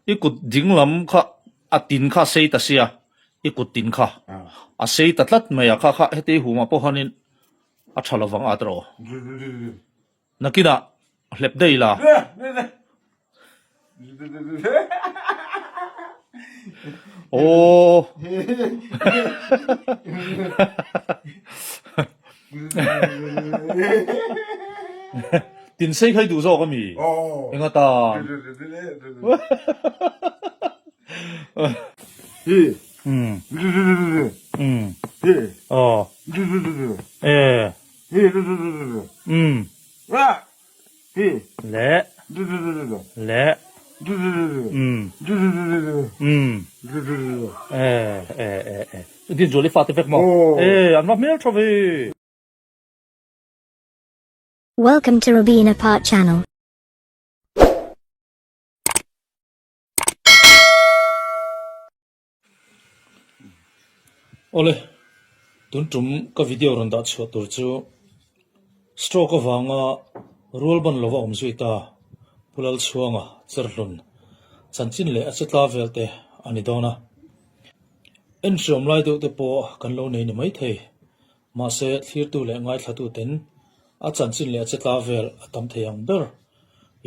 I kut ding lam kha a tin kha a sei ta sia, i kut tin kha a sei ta tlat mai a, kha kha heti humah pawh hianin a tha lovang a tawh. Nakinah hlep daih la. Aww. Tin sei kha i duh zawk ami? Eng atan? Aw. E. Umm. Le. Le. Umm. Umm. E e e e. Din zual i fate vek maw? E an va hmel tha ve. Welcome to Robina Part Channel. Awle, tun tum ka video rawn dah chhuah tur chu stroke avanga rual ban lova awm zui ta Pu Lalchhuanga Cherhlun chanchin leh a chetla vel te a ni dawn a. En hriawm lai deuh te pawh kan lo nei ni maithei, mahse thlirtu leh ngaithlatu ten a chanchin leh a chetla vel a tam thei ang ber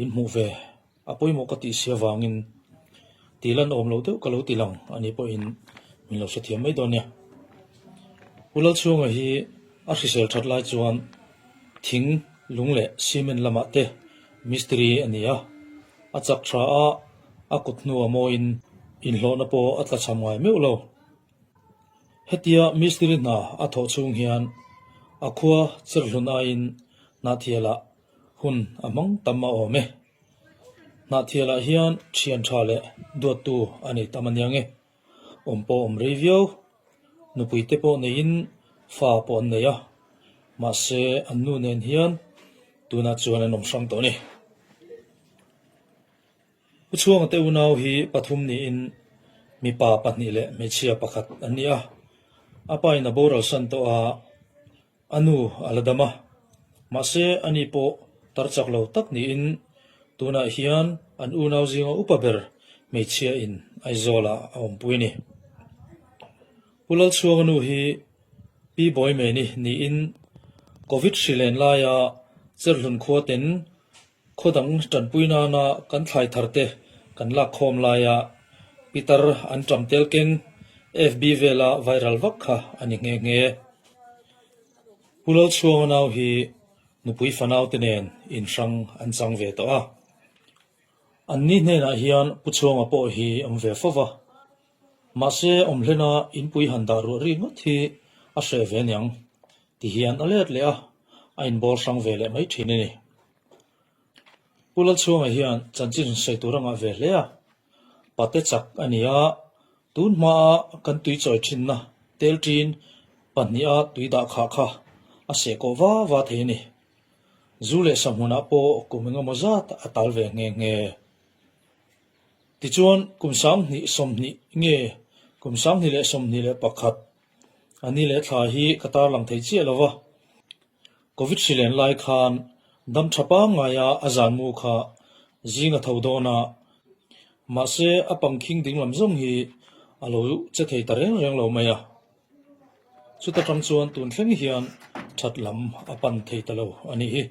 in hmuh ve. A pawimawh ka tih si avangin tih lan awm loh deuh ka lo ti lang a nih pawhin min lo hrethiam mai dawn nia. Pu Lalchhunga hi a hrisel that lai chuan thing, lung leh cement lamah te mistiri a ni a, a chak tha a, a kut hnua mawiin inhlawhna pawh a tlachham ngai meuh lo. Hetia mistiri hna a thawh chhung hian a khua cherhlun aiin Hnahthialah Hun a hmang tam a awm e. Hnahthialah hian thian tha leh duattu a nei tam aniang e. Awm pawh awm rei viau. Nupui te pawh neiin fa pawh an nei a. Mahse an nu nen hian tunah chuan an awm hrang tawh a ni. Pu Chhuanga te unau hi pathum niin mipa pahnih leh hmeichhia pakhat an ni a. A pa in a boral san tawh a. A nu a la dam a, mahse ani pawh tar chak lo tak niin tunah hian an unau zinga upa ber hmeichhia in Aizawl ah a awmpui a ni. Pu Lalchhuanga nu hi Pi Bawimeni niin Covid hri len laia Cherhlun khua ten khaw dang tanpui nana kan thlai thar te kan lak khawm laia pitar an ṭam tel keng FB vela viral vak kha a ni nghe nghe. Pu Lalchhuanga nau hi nupui fanau te nen inhrang an chang ve tawh a. An ni hnenah hian Pu Chhuanga pawh hi awm ve fo va. Mahse awmhlena inpui han dah ruah ri ngawt hi a hreh ve aniang ti hian a let leh a, a inbawl hrang ve leh mai thin a ni. Pu Lalchhuanga hian chanchin sawi tur a ngah ve hle a, pate chak a ni a, tun hmaa kan tui chawi thinna tel ṭin pahniha tui dah khah kha a seh kawh va va thei a ni. Zu leh sahmunah pawh kum engemaw zat a tal ve nghe nghe. Tichuan kum 2020 nge kum 2021 a ni leh thla hi ka tarlang thei chiah lo va. Covid hri len lai khan dam tha pangngaia a zan mu kha zing a tho dawn a, mahse a pangkhing ding lam zawng hi a lo che thei ta reng reng lo mai a. Chuta tang chuan tun thleng hian that lam a pan thei ta lo a nih hi.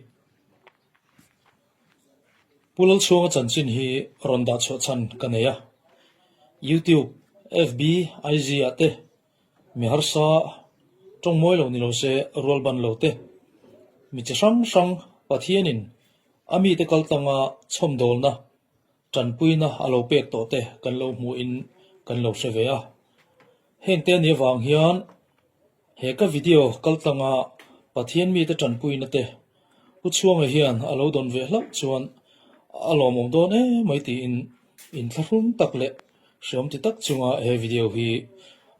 Pu Lalchhuanga chanchin hi rawn dah chhuah chhan ka nei a, YouTube, FB, IG ah te Mi harsa tawng mawi lo ni lo se rual ban lo te, mi chi hrang hrang Pathianin a mite kal tlanga chhawmdawlna, tanpuina a lo pek tawh te kan lo hmuhin kan lo hre ve a. Hengte a nih avang hian he ka video kal tlanga Pathian mite tanpuina te Pu Chhuanga hian a lo dawn ve hlauh chuan a lawmawm dawn emai tiin inthlahrung tak leh Hriam ti tak chunga he video hi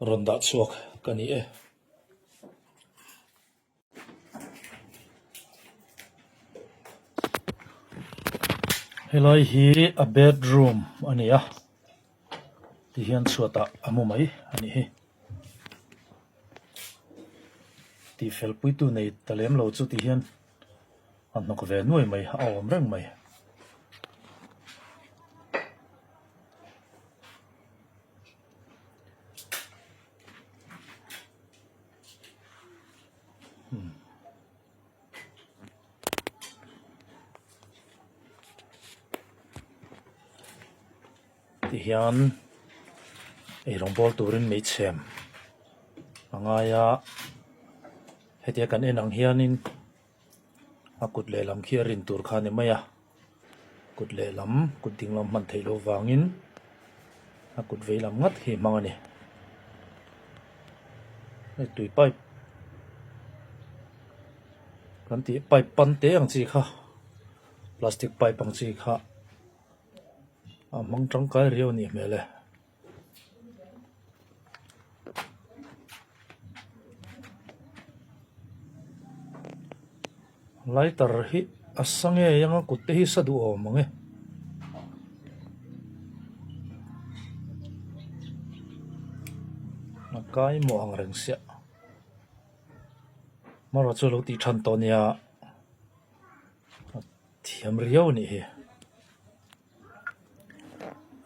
rawn dah chhuak ka ni e. Helai hi a bedroom a ni a, tihian chhuatah a mu mai a nih hi. Tihfel puitu nei ta lem lo chu tihian a hnawk ve nuai mai, a awm reng mai. Ti hian eirawng bawl turin meichhem a ngai a, hetia kan en ang hianin a kut lehlam khi a rin tur kha a ni mai a, kut lehlam kut dinglam hman theih loh vangin a kut veilam ngat hi a hmang a ni. Hei tui pipe kan tih pipe pan te ang chi kha plastic pipe ang chi kha a hmang tangkai riau a nih hmel e. Lighter hi a sa ngei ang a kut te hi sa duh awm ang e. A kai maw ang reng siah. Hmara chu a lo tih than tawh nia a thiam riau a nih hi.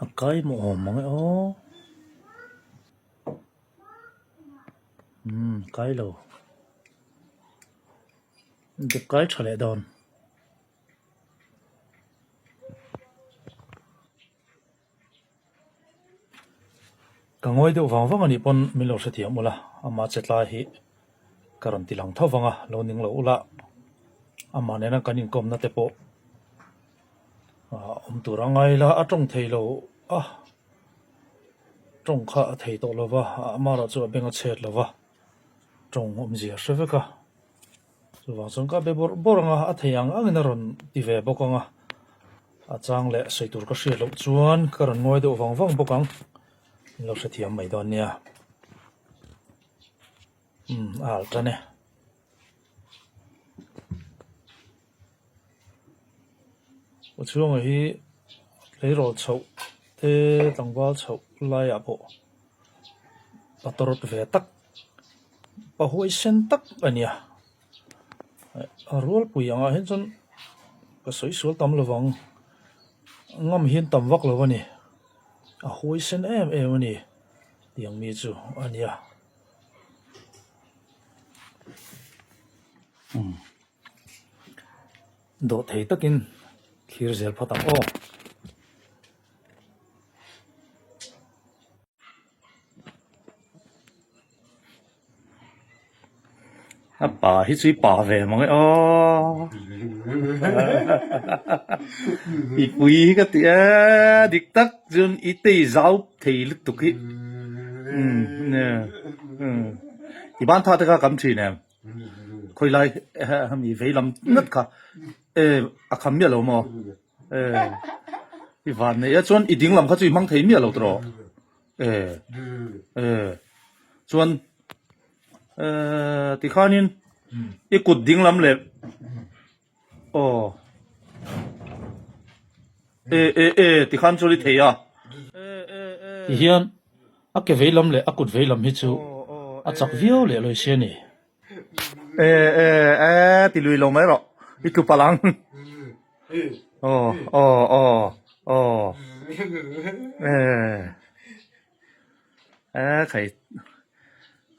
A kai maw awm ang e aw. Umm kai lo. Dep kai tha leh dawn. Ka ngawi deuh vang vang a nih pawn min lo hrethiam ula, amah che tlai hi ka rawn ti lang tho vang a, lo ning lo ula, amah nena kan inkawmna te pawh awm tur a ngai la, a tawng thei lo a, tawng kha a thei tawh lo va, amaherawh chu a beng a chhet lo va, tawng awmzia a hre vek a. Chuvang chuan ka be bawrh bawrh ang a, a thei ang angin a rawn ti ve bawk ang a, a chang leh sawi tur ka hriat loh chuan ka rawn ngawi deuh vang vang bawk ang, min lo hrethiam mai dawn nia. Umm a alh tan e. Aw chhunga hi tleirawl chhoh te tlangval chhoh laiah pawh a tawrh ve tak. Pa huaisen tak a nia a rualpui angah hian chuan ka sawi sual tam lovang ngam hian tam vak lo a ni a huaisen em em a ni tiang mi chu a nia umm dawhthei takin thlir zel phawt ang aw. A pa hi chu i pa ve mang e aw i pui hi ka ti e dik tak chuan i tei zau thei lutuk hi umm i ban tha te kha kam thin em khawi lai hemi vei lam ngat kha e a kham miah lo maw e i van nei a chuan i ding lam kha chu i hmang thei miah lo tawh e e chuan e tikhanin i kut ding lam leh aw e e e tikhan chuan i thei a tihian a ke vei lam leh a kut vei lam hi chu a chak viau leh lawi si a ni. E e e ti lui lo mai rawh i tlu palh ang aw aw aw aw e e khai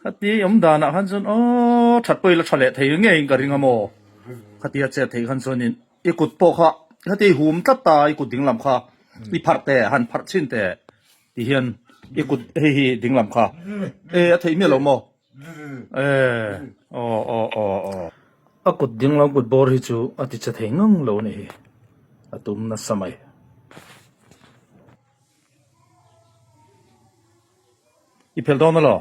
khati awm danah khan chuan aw that pawh i la tha leh thei ngei in ka ring a maw khatia chet theih khan chuanin i kut pawh kha khati hum tlat ta i kut dinglam kha i pharh teh han pharh chhin teh ti hian i kut hei hi dinglam kha e a theih miah lo maw. A kut ding lo kut bawr hi chu a ti che thei ngang lo a nih hi a tum nasa mai. I phelh dawn alaw?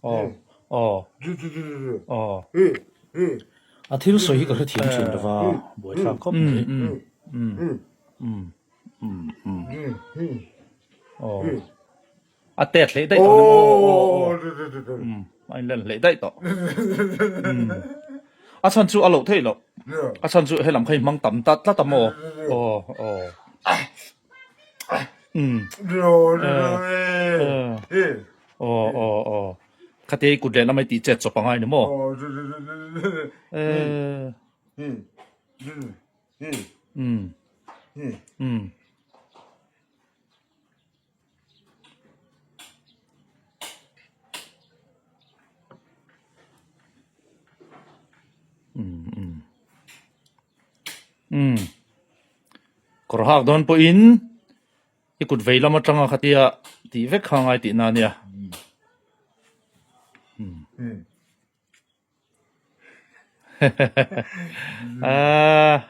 Aw aw aw a thil sawi hi ka hrethiam thin lo va buaithlak khawp mai aw a tet hleih daih tawh aw a inlen hleih daih tawh a chhan chu a loh theih loh a chhan chu helam kha i hmang tam ta tlat a maw aw aw. Aw aw aw khate i kut leh lamai tih chet chawp angai ni maw um um Um um um kawr hak dawn pawhin i kut vei lam atanga khatia tih vek kha ngai tihna a nia um Aaa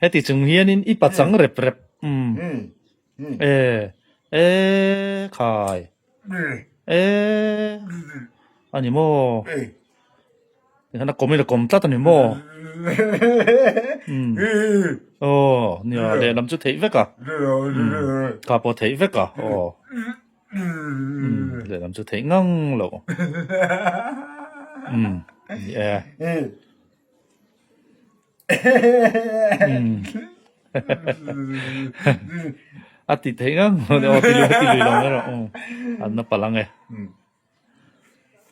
heti chung hianin i pachang rep rep umm e e khai e a ni maw tikhan a kawm in a kawm tlat a ni maw umm aw nia lehlam chu theih vek a umm kha pawh theih vek a aw. Lehlam chu theih ngang loh. Umm ni e. Umm a ti theih ngang lo ni aw ti lui ti lui lo mai rawh umm an na palh ang e.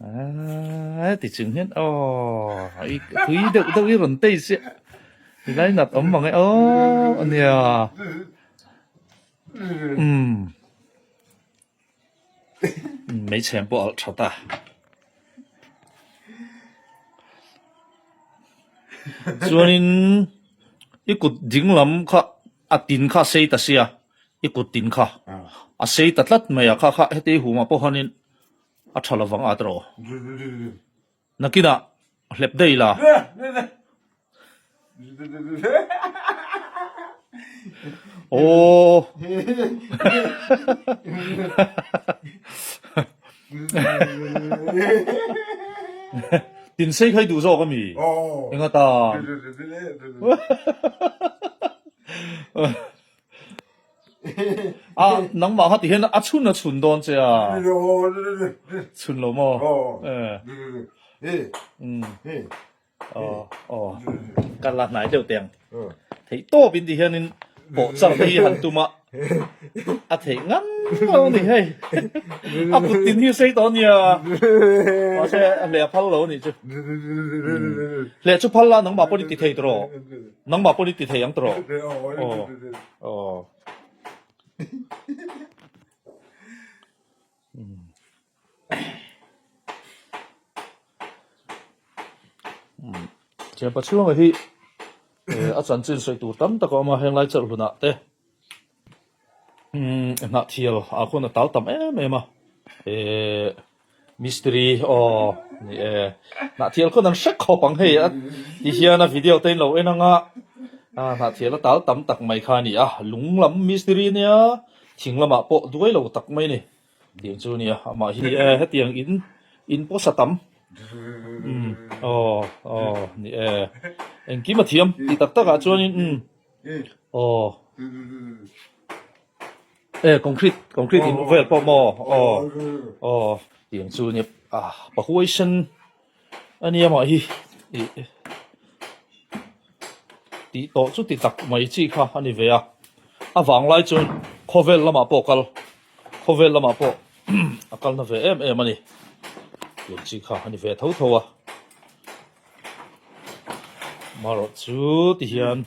Aaa ti chung hian aw i tui deuh deuh i rawn tei chiah ti lai nat awm ang e aw ania. Umm hmeichhe pawh alh that a chuanin i kut ding lam kha a tin kha a sei ta sia i kut tin kha a sei ta tlat mai a kha kha heti humah pawh hianin a tha lovang at rawh nakinah hlep daih la. Aww. Tin sei khai duh zawk ami? Enga tan? A nangmah kha ti hian a chhun a chhun dawn che a. Chhun lo maw? Umm. Aw aw ka la hnai deuh teh ang. Theih tawp in ti hianin pawh char te hi han tum a, a theih ngang lo a ni hei. A kut tin hi sei tawh a nia. Mahse a hleh a phal lo a nih chu. Hleh chu phal la nangmah pawhin i ti thei tawh rawh. Nangmah pawhin i ti thei ang tawh rawh. Aw aw. Thianpa chhunga hi a chanchin sawi tur tam tak a awm a henglai chawlh hlunah te hnahthial ah khuan a tal tam em em a ehh mistiri aw ni e hnahthial khuan an hre khawp ang hei a ti hian a video te in lo en ang a hnahthial a tal tam tak mai kha a ni a lung lam mistiri nia thing lamah pawh duai lo tak mai a ni. Tiang chu nia amah hi e hetiang in in pawh sa tam umm aw aw ni e engkim a thiam tih tak takah chuanin umm aw e concrete concrete in vel pawh maw aw aw tiang chu nia ah pahuaisen a nia mah hi ih tih tawh chu ti tak mai chi kha a ni ve a a vanglai chuan khawvel lamah pawh kal. Khawvel lamah pawh a kalna ve em em a ni. Tun chi kha a ni ve tho tho a. Marawh chu ti hian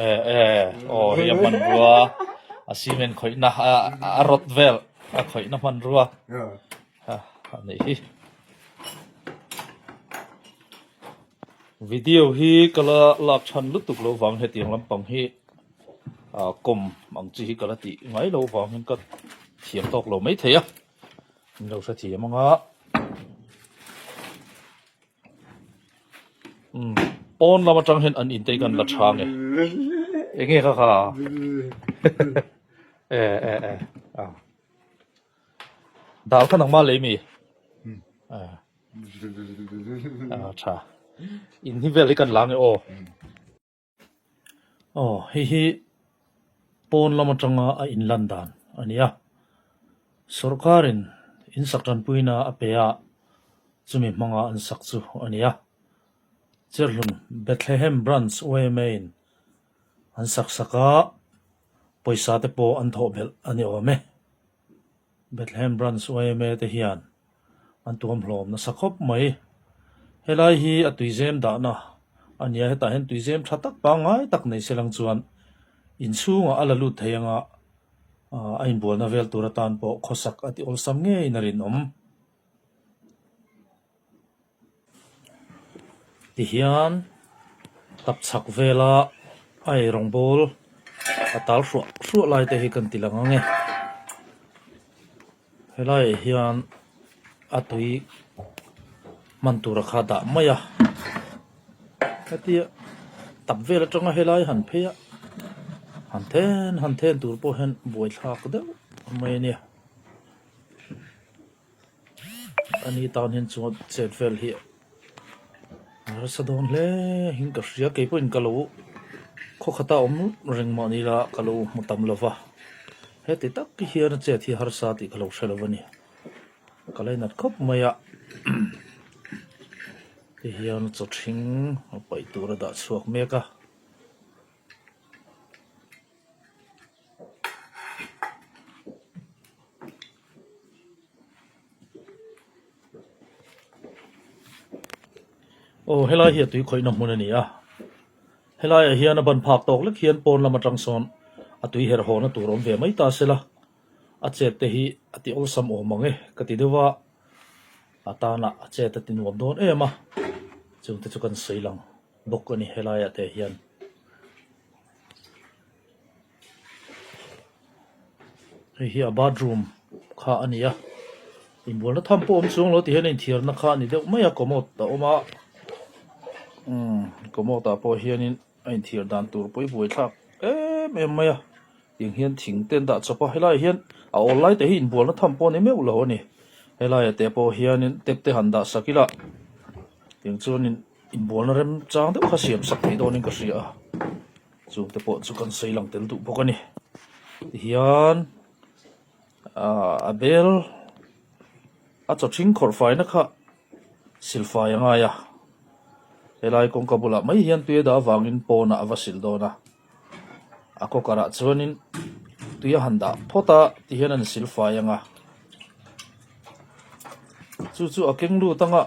e e aw hei a hmanrua a cement khawihna a rawt vel a khawihna hmanrua a nih hi. Video hi ka la lak than lutuk lo vang hetiang lampang hi. ah kawm ang chi hi ka la tih ngai lo vangin ka thiam tawk lo maithei a min lo hrethiam ang a umm pawn lam atang hian an inte kan la chhang e eng nge kha kha e e e a dal kha nangmah lei mi a a tha in hi vel hi kan la nge aw. Aw hei hi pawn lam atanga a inlan dan a ni a, sawrkarin in sak tanpuina a pe a, chumi hmanga an sak chu a ni a, Cherhlun Bethlehem Branch yma in an sak sak a, pawisa te pawh an thawh belh a ni awm e. Bethlehem Branch yma te hian an tuam hlawm nasa khawp mai. Helai hi a tuizem dahna a nia, hetah hian tuizem tha tak pangngai tak nei se lang chuan inchhungah a la lut thei anga a inbualna vel tur atan pawh khawsak a ti awlsam ngeiin a rinawm. Tihian tapchhak vela a eirawng bawl a tal hruah hruah lai te hi kan ti lang ang e. Helaiah hian a tui hman tura kha dah mai a, hetia tap vel atanga helai han phei a, han then han then tur pawh hian buaithlak deuh mai a nia. Ani tan hian chuan chet vel hi a harsa dawn hle in ka hria kei pawhin ka lo khaw khata awm reng mah ni la ka lo hmu tam lo va heti tak hian a chet hi harsa tih ka lo hre lo a ni ka lainat khawp mai a ti hian chaw ṭhing a paih tur a dah chhuak mek a. Aw helai hi a tui khawihna hmun a ni a helaiah hian a ban phak tawk lek hian pawn lam atang sawn a tui herh hawhna tur awm ve mai ta sela a chet te hi a ti awlsam awm ang e ka ti deuh a a tanah a chet a ti nuam dawn em a chungte chu kan sawi lang bawk a ni helaiah te hian. Hei hi a bathroom kha a ni a inbualna tham pawh a awm chuang lo ti hian a inthiarna kha a ni deuh mai a commode a awm a umm commode ah pawh hianin a inthiar dan tur pawh hi buaithlak em em mai a tiang hian thing te an dah chawp a helaiah hian a awl lai te hi inbualna tham pawh a ni meuh lo a ni helaiah te pawh hianin tap te han dah sak ila tiang chuanin inbualna remchang deuh kha siam sak theih dawnin ka hria a. Chung te pawh chu kan sawi lang tel duh bawk a ni tihian ahh a bel a chaw ṭhing khawrh faina kha silfai a ngai a helai kawngka bulah mai hian tui a dah avangin pawnah a va sil dawn a a cooker ah chuanin tui a han dah phawt a tihian a ni silfai ang a chu chu a keng lut ang a.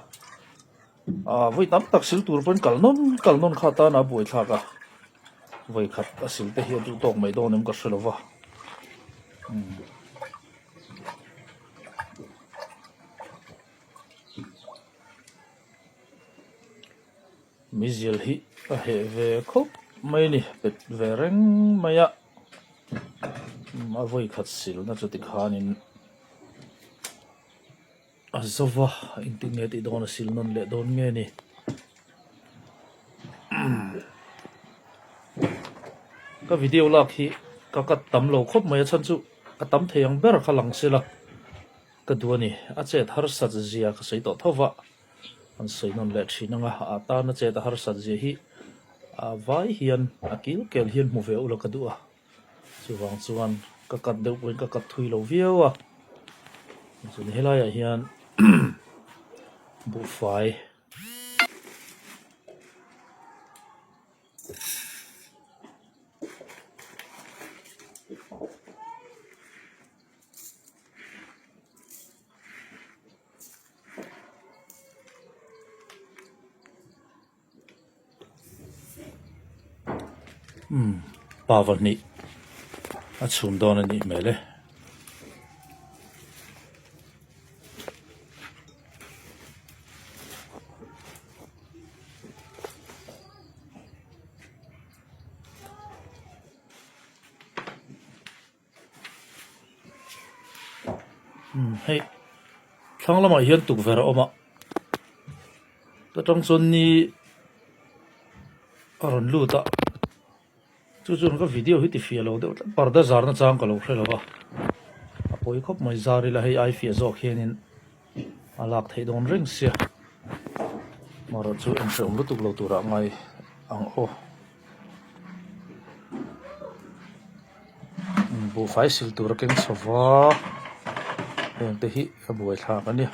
Aaa vawi tam tak sil tur pawhin kal nawn kal nawn kha tan a buai thlak a vawi khat a sil te hi a duh tawk mai dawn em ka hre lo va umm. Meizial hi a heh ve khawp mai a ni pet ve reng mai a a vawi khat silna chu tikhanin. A zova engtin nge tih dawn a sil nawn leh dawn nge ni ka video lak hi ka cut tam lo khawp mai a chhan chu a tam thei ang ber kha lang sela ka duh a ni a chet harsat zia ka sawi tawh tho va an sawi nawn leh thin ang a a tana chet a harsat zia hi a vai hian a kil kel hian hmu ve ula ka duh a. Chuvang chuan ka cut deuh pawhin ka cut thui lo viau a chuan helaiah hian buhfai Umm pa vahnih a chhum dawn a nih hmel e. Umm hei thlang lamah hian tukverh a awm a ta tang chuan ni a rawn lut a chu chuan ka video hi ti fiah lo deuh tlat parda zarna chang ka lo hre lo va a pawi khawp mai zar ila hei ai fiah zawk hianin a lak theih dawn reng sia marawh chu enghrehawm lutuk lo turah ngai ang aw. Buhfai sil tur a keng chho va heng te hi a buaithlak a ni.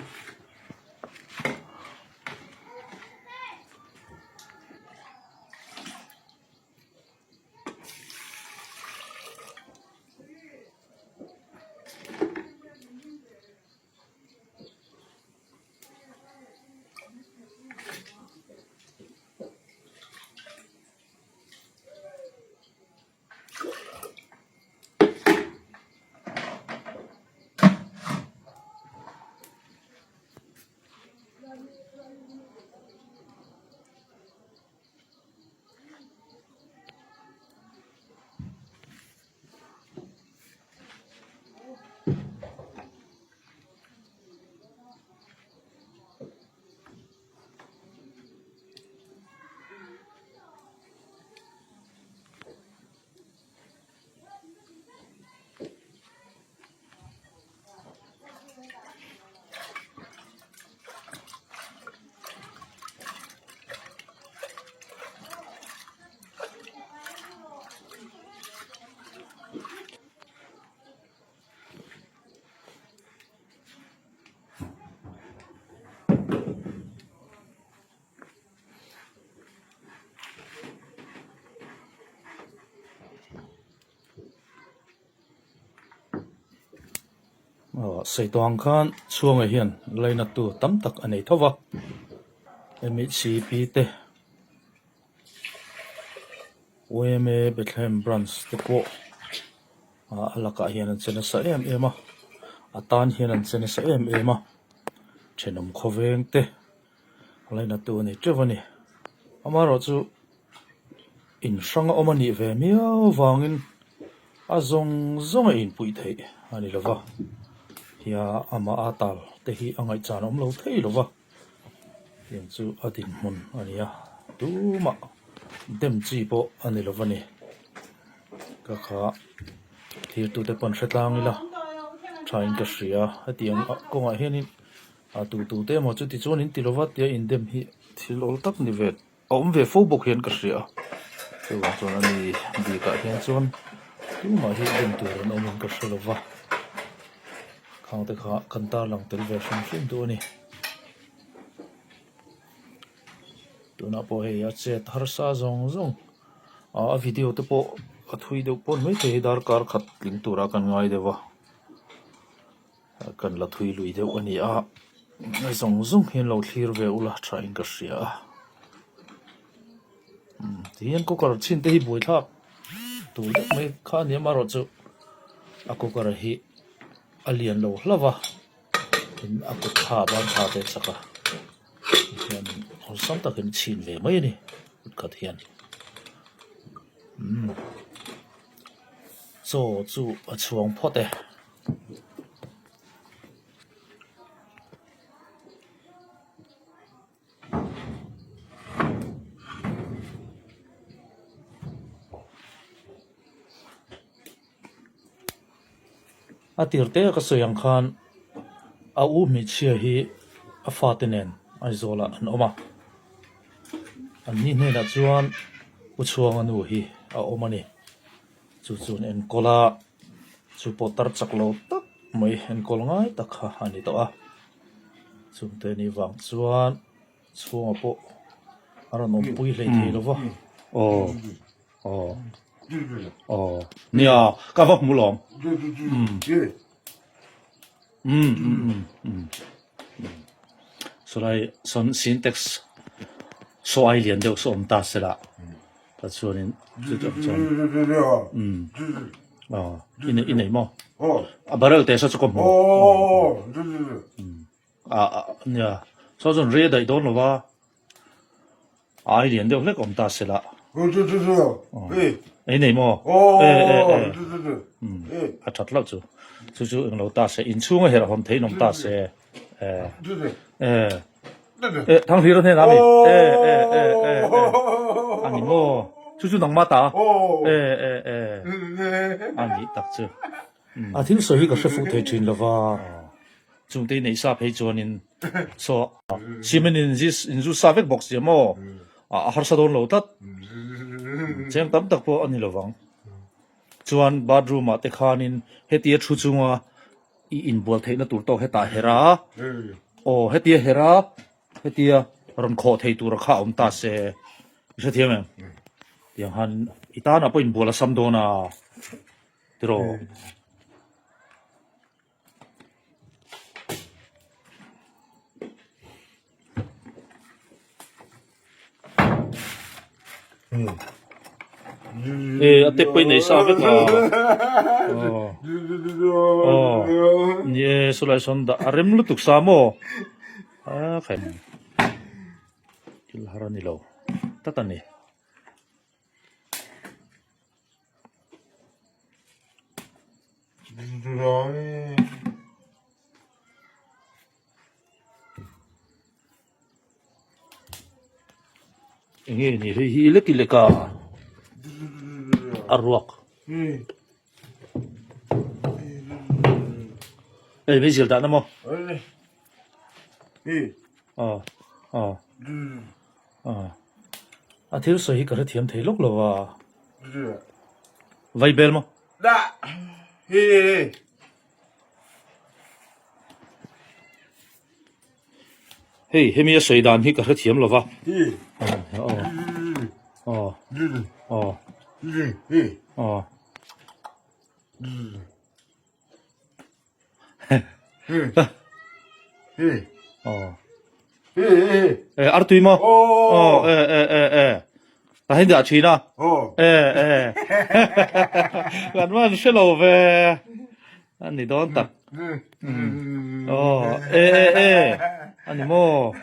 Aw sawi tawh ang khan chhuangah hian lainattu tam tak a nei tho va, MHCP te, YMA Bethlehem Branch te pawh a lakah hian an che nasa em em a, a tan hian an che nasa em em a, thenawm khawveng te lainattu a nei teuh a ni. Amaherawhchu in hrang a awm a nih ve miau vangin a zawng zawng a inpuih theih a ni lova, hia amah a tal te hi a ngaihchan a awm lo thei lova, tiang chu a dinhmun a ni a, tumah dem chi pawh a ni lova ni, ka kha thirtute pawn hre tlang ila tha in ka hria hetiang kawngah hianin a tutute emaw chuti chuan in ti lova tia indem hi thil awl tak ni ve. A awm ve fo bawk hian ka hria a, chuvang chuan a ni bikah hian chuan tumah hi en tur an awmin ka hre lova, khang te kha kan tarlang tel ve hrim hrim duh a ni. Tunah pawh hei a chet harsa zawng zawng a video te pawh a thui deuh pawn maithei hi darkar khat tling turah kan ngai deuh a. Kan la thui lui deuh a ni a, zawng zawng hian lo thlir ve ula tha in ka hria a, umm tihian cooker chhin te hi buaithlak tur deuh mai kha a ni amaherawhchu a cooker hi a lian lo hlauh va tin a kut tha ban tha te chak a tihian awlsam takin chhin ve mai a ni kut khat hian umm chaw chu a chhuang phawt e. A tir te ka sawi ang khan a u hmeichhia hi a fate nen Aizawl ah an awm a, an ni hnenah chuan Pu Chhuanga nu hi a awm a ni. Chu chu an enkawl a, chu pawh tar chak lo tak mai enkawl ngai tak kha a ni tawh a, chungte ni vang chuan chhunga pawh a rawn awmpui hlei thei lo va. Aw aw aw nia ka va hmu lawm umm umm umm umm sawlai sawn sintex saw ai lian deuh saw awm ta se lah. Ta chuanin chu chu ang chuan umm aw i nei i nei maw a barrel te saw chu ka hmu umm a a nia saw chuan rei a daih dawn lo va a ai lian deuh hlek awm ta se la i nei maw e e e umm a that hlauh chu chu chu englo ta se inchhung a herh hawn theihin awm ta se e e. E Thanghlira hnenah a mi? E e e e e a ni maw? Chu chu nangmah ta? E e e a nih tak chu. A thil sawi hi ka hre fuh thei thin lova. Chungte i neih sa phei chuanin saw cement in in zu sa vek bawk sia maw? A harsa dawn lo tlat. Cheng tam tak pawh a ni lovang. Chuan bathroom ah te khanin hetia thu chunga I inbual theihna tur tawk hetah her a, aw hetia her a, hetia rawn khawh thei tura kha a awm ta se, i hrethiam em? Tiang han i tanah pawh inbual a sam dawn a, tiraw? E a te pawh i nei sa vek a aw ni e sawlai sawn dah a rem lutuk sa maw a khaih thil har a ni lo tlat a ni. Enge ni hei hi lek lek a a ruak ei mai zil dan a maw aw aw aw a thil sawi hi ka hrethiam thei lawk lo va vai bel maw Hei hemi a sawi dan hi ka hrethiam lo va. Aw. Aw. Aw. Aw. E artui maw? Aw e e e e. Tah hian dah thin a. E e. Kan man hre lo ve. A ni dawn tak. Aw e e e. A ni maw?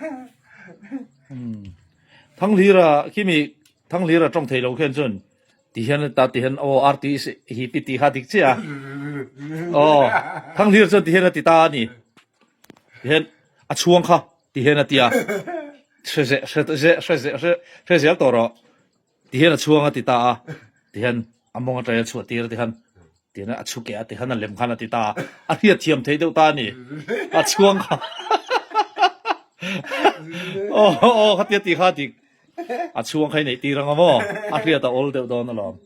Thanghlira khimi Thanghlira tawng thei lo khian chuan ti hian ta ti hian aw RT hi pi ti kha dik chiah a. Aw Thanghlir chuan ti hian a ti ta a ni. Ti hian a chhuang kha ti hian a ti a. Hre ze hre ze hre ze hre hre zel tawh rawh. Ti hian a chhuang a ti ta a. Ti hian a mawng atang a chhuah tir ti khan ti hian a chhu keh a ti khan a lem khan a ti ta a. A hriat thiam theih deuh ta a ni. A chhuang kha. Aw aw khatia ti kha dik. A chhuang kha i neih tir ang a maw? A hriat a awl deuh dawn alawm.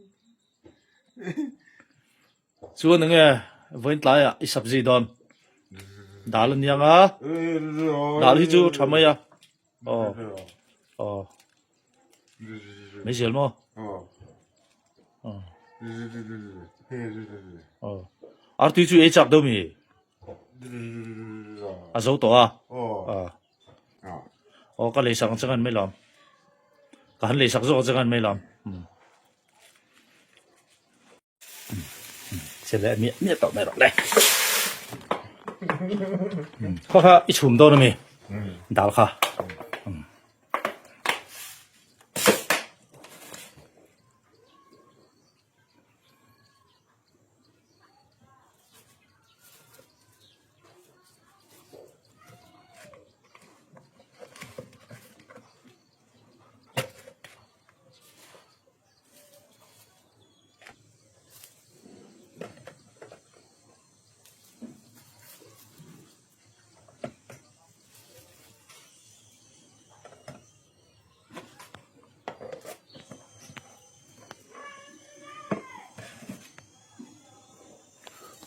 Chuan enge vawiin tlaiah i sabzi dawn? Dal a niang a, dal hi chu tha mai a. Aw, aw. Mai zel maw? Aw. Aw. Artui chu ei chak deuh mi? A zo tawh a. Aw. Aw ka leisak ang che ngan mai lawm. Ka han leisak zawk ang che ngan mai lawm. Che leh miah miah tawh mai rawh le. Kha kha i chhum dawn ami? Dal kha.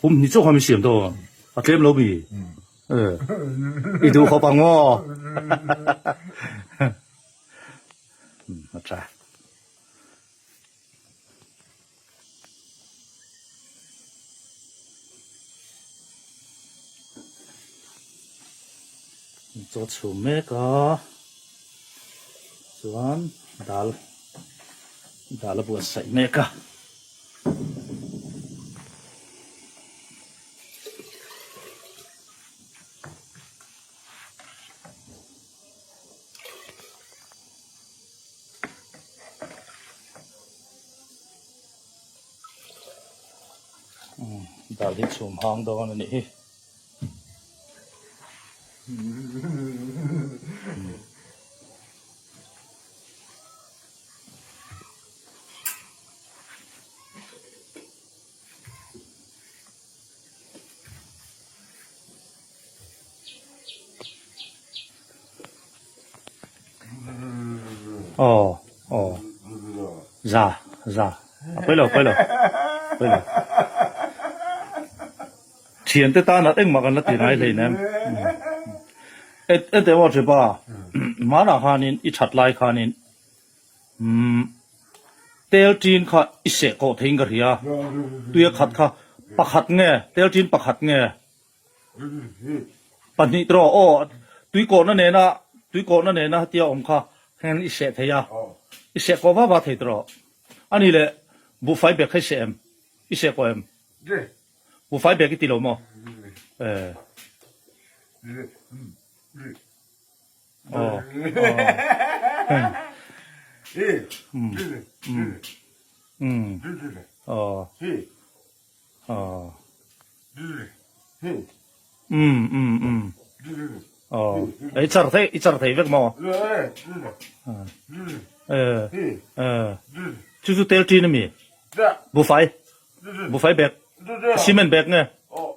Pum ni chauh kha min siam dawn a tlem lo mi i duh khawp ang maw a tha. Chaw chhum mek a chuan dal dal a buatsaih mek a. Dal hi chhum hang dawn a nih hi. Aw aw za za a pawi lo pawi lo pawi lo thian te tan ah engmah kan la ti ngai hlei nem et et emaw thipa hmanah khanin i that lai khanin umm tel tin kha i seh kawh theiin ka hria tuia khat kha pakhat nge tel tin pakhat nge Pahnih tawh aw tuikawhna nena tuikawhna nena hetia awm kha hian i seh thei a, i seh kawh va va thei tawh. Ani leh buhfai bag kha i seh em? I seh kawh em? Buhfai bag i ti lo maw? Eh. Aw. Aw. Um. Um. Um. Aw. Aw. Um um um. Aw. I char thei i char thei vek maw? Eh eh. Chu chu tel tin ami? Bufai. Bufai bag. Cement bag nge? Aw.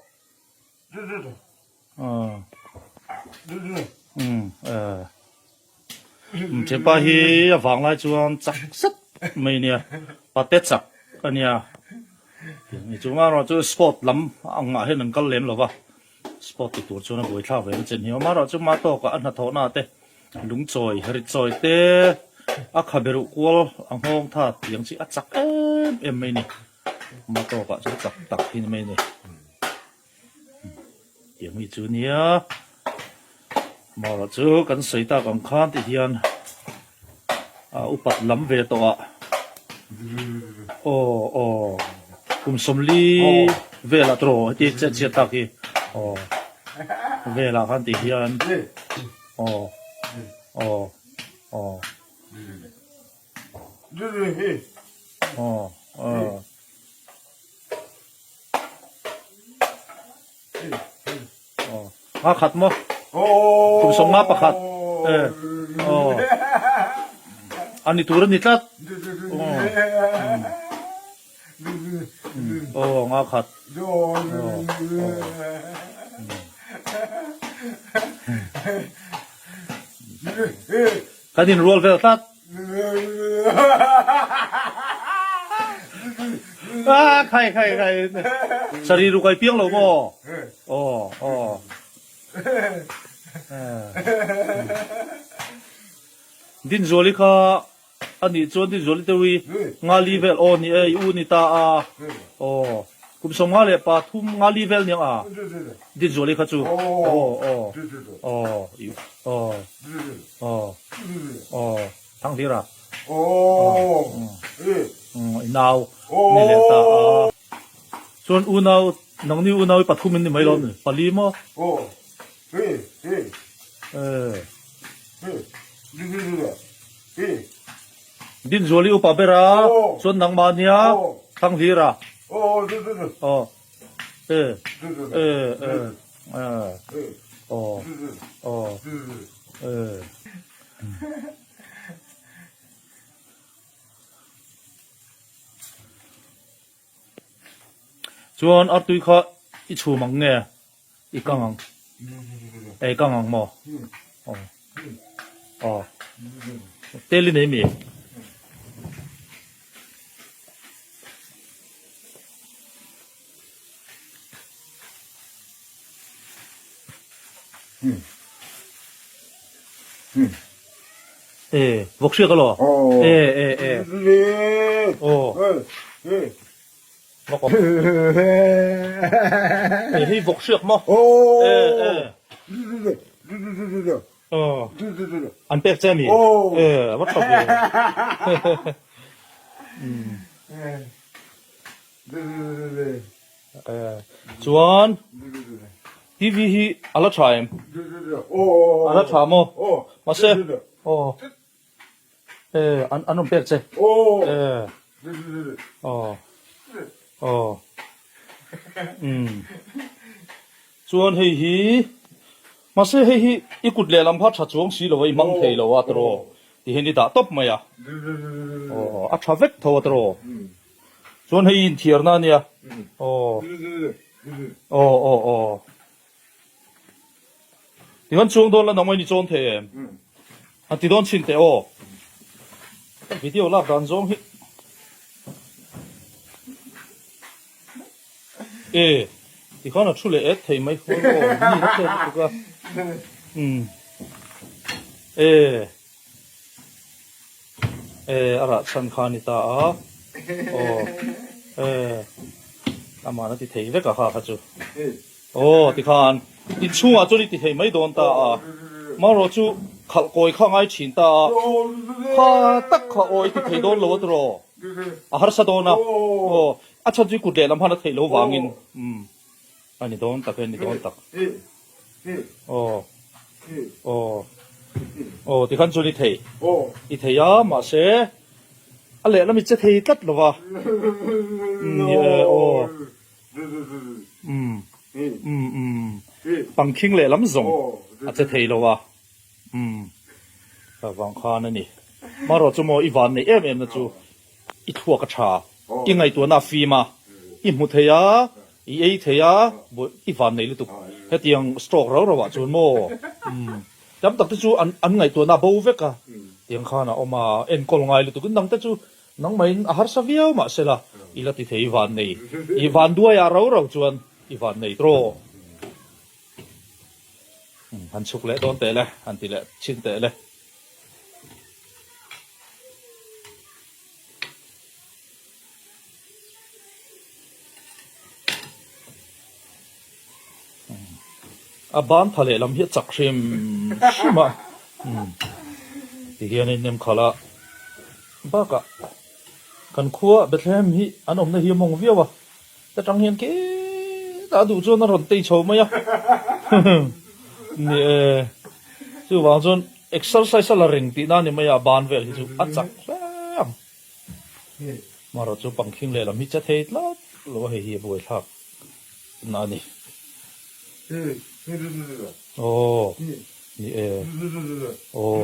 Um eh. Thianpa hi a vang lai chuan chak zet mai nia pate chak a nia ni chung erawh chu sport lam angah hian an kal lem lo va sport ti tur chuan a buaithlak ve na chen hi awm erawh chu mah tawkah a hnathawhna te lungchawi rit chawi te a khabe ruh kual a nghawng tha tiang chi a chak em em mai ni mah tawkah chuan chak tak hi ni mai ni. Chutiang hi chu nia. Amaherawh chu kan sawi tak ang khan ti hian a upat lam ve tawh a. Aw aw kum sawmli velah tawh heti chet chhiat tak hi aw velah khan ti hian aw aw aw aw aw. Nga khat maw? Kum 51 e aw a ni tur a ni tlat aw nga khat kan inrual vel tlat. Ah, khai khai khai. Sari ru kai piang lo maw? Aw, aw. Dinzuali kha anih chuan Dinzuali te ui nga li vel aw ni e i u ni ta a. Aw. Kum 53 nga li vel niang a. Dinzuali kha chu. Aw, aw. Aw, i aw. Aw. Aw. Thanghlira. Aw. I nau ni leh ta a. Chuan unau, nangni unau hi pathum in ni mai lo ni? Pali maw? Dinzuali upa ber a, chuan nangmah nia Thanghlira. Aw. E. E. E. Aw. Aw. E. Chuan artui kha i chhum ang nge i kang ang ei kang ang maw aw aw tel i nei mi E vawk hriak alaw e e e aw vawk e hei vawk hriak maw e e aw an pek che ami e a va tha ve Chuan TV hi a la tha em? A la tha maw? Mahse aw e an an rawn pek che e aw aw umm chuan hei hi mahse hei hi i kut lehlam kha tha chuang si lo a i hmang thei lo a tiraw tihian i dah tawp mai a aw a tha vek tho a tiraw. Chuan hei inthiarna a nia. Aw. Aw aw aw. Tihian chuang dawn la nangmah in i chawn thei em? Han ti dawn chhin teh aw. Video lak dan zawng hi. E tikhan a thu leh et thei mai khawl aw ni na tlem lutuk a. Umm. E. E a rah chhan kha a ni ta a aw e amah a ti thei vek a kha kha chu aw tikhan inchhungah chuan i ti thei mai dawn ta a marawh chu khalh kawi kha a ngai thin ta a kha tak kha aw i ti thei dawn lo a tiraw a harsa dawn a aw a chhan chu i kut lehlam han a theih loh vangin umm a ni dawn tak e a ni dawn tak. Aw aw aw tikhan chuan i thei i thei a mahse a lehlam i che thei tlat lo va umm aw umm umm umm pangkhing lehlam zawng a che thei lo a umm ka vang khan a ni marawh chu maw i van neih em em na chu i thluak a tha i ngaihtuahna a fim a i hmu thei a I ei thei a, i van nei lutuk. Hetiang stroke rau rauah chuan maw umm tam tak te chu an an ngaihtuahna a bo vek a, tiang khan a awm a, enkawl ngai lutuk in nang te chu nangmahin a harsa viau mahsela i la ti thei i van nei. I van duaiah rau rau chuan i van nei tawh. Umm han chhuk leh dawn teh le, han ti leh chhin teh le. A ban tha lehlam hi a chak hrim hrim a, ti hian a innem khalh a, bakah kan khua Bethlehem hi an awmna hi a mawng viau a, ta tang hian ketah a duh chuan a rawn tei chho mai a, ni e, chuvang chuan exercise a la reng tihna a ni mai a, a ban vel hi chu a chak hle ang, marawh chu pangkhing lehlam hi che thei tlat lo a, hei hi a buaithlak. Na ni. Aw ni e. Aw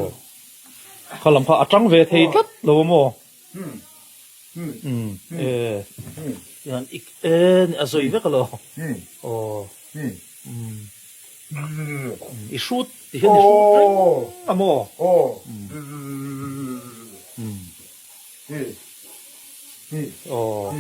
kha lam kha a tang ve thei tlat lo a maw? Umm e hian ik e ni a zawi vek alo. Aw umm i hrut ti hian i hrut reng a maw? Umm aw.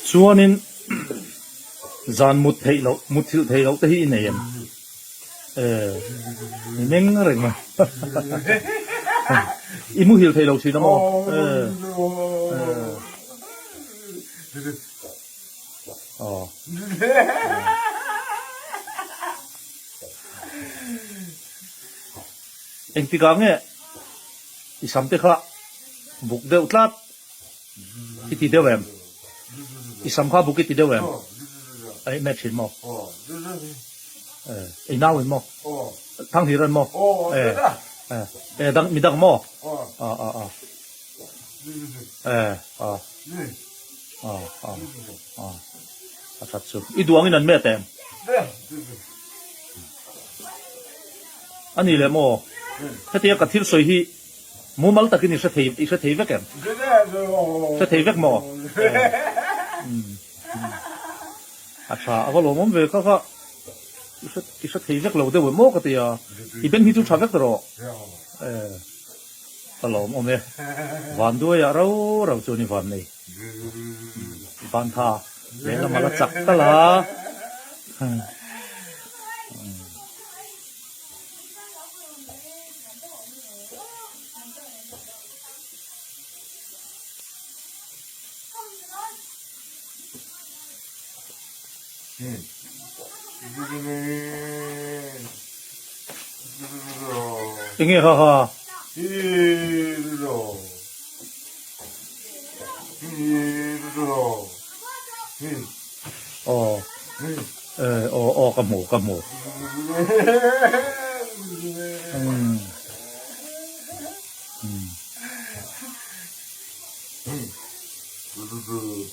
Chuanin zan mut theih loh mut thilh theih loh te hi i nei em? Eh i meng reng mai i muhil thei lo thin a maw eh eh aw engtikah nge i sam te kha buk deuh tlat i ti deuh em i sam kha buk i ti deuh em a i met thin maw eh i nau in maw thang hlir an maw eh eh eh dang mi dang maw a a a eh a a a a a that chu i duang in an met em ani le maw hetia ka thil sawi hi Mumal takin i hre thei i hre thei vek em? Hre thei vek maw? A tha a va lawmawm ve kha kha i hre i hre thei vek lo deuh em maw ka ti a, i beng hi chu tha vek ta rawh. Ka lawmawm e, van duaiah rau rau chuan i van nei. Van tha lehlam a la chak tal a. Enge ha ha. Aw eh aw aw ka hmu ka hmu umm umm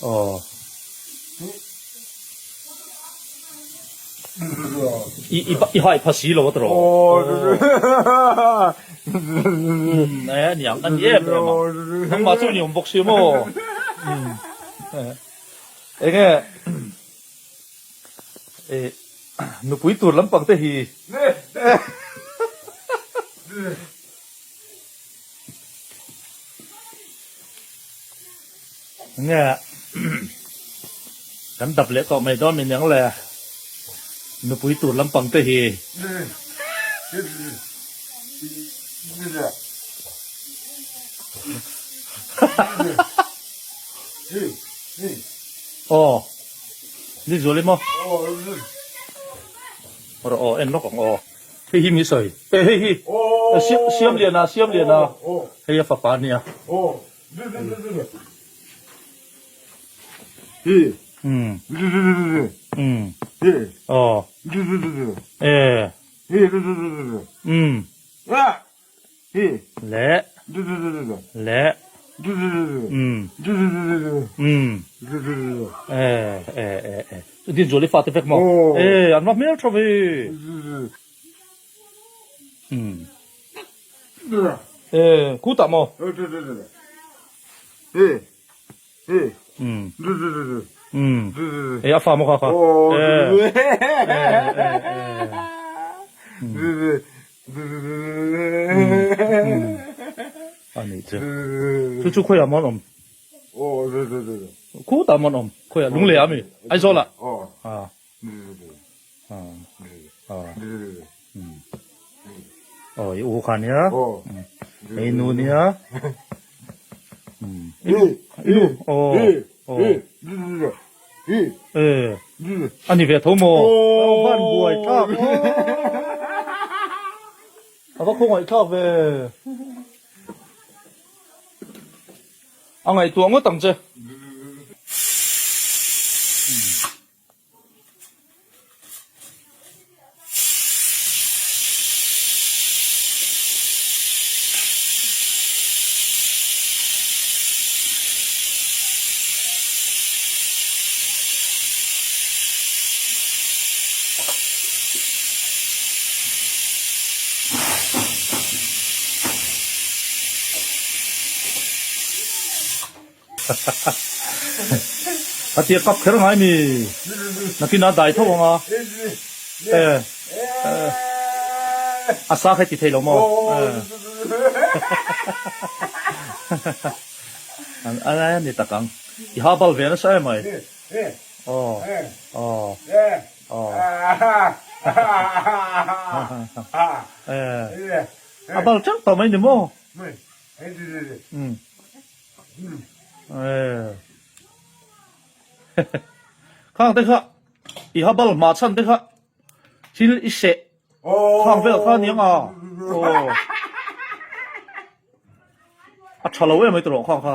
aw i i i hai pha si lo a tawh umm eh a niang a ni em em a nangmah chu ni awm bawk si maw umm Enge eh nupui tur lampang te hi Enge kan dap leh tawh mai dawn min ang le nupui tur lampang te hi. Aw ni zual i maw? Rawh aw en lawk ang aw. Hei hi mi sawi e hei hi siam lian a siam lian a hei a fapa a nia. Umm umm aw e umm. Le. Le. Umm. Umm. E e e e. Din zual i fate vek maw? E an va hmel tha ve. Umm. E kutah maw? Umm. Umm. E a fa maw kha kha? E. E e e. Umm. A nih chu. Chu chu khawiah maw an awm? Khutah maw an awm? Khawiah Lunglei ah mi? Aizawl ah? Ah. Ah. Aw i u kha nia. Hei nu nia. I nu i nu aw aw. E ani ve tho maw? Aw van buai thlak aw. A va khawngaih thlak ve. A ngaihtuah ngawt ang che. A tia kap kher ngai mi nakin a dai tho ang a e a sa kha ti thei lo maw an a ni tak ang i ha bal ve nasa em ai aw aw aw a bal teuh tawh mai ni maw Khang te kha i ha bal hma chhan te kha thil i seh khang vel kha aniang a aw a tha lo em mai tawh khang kha.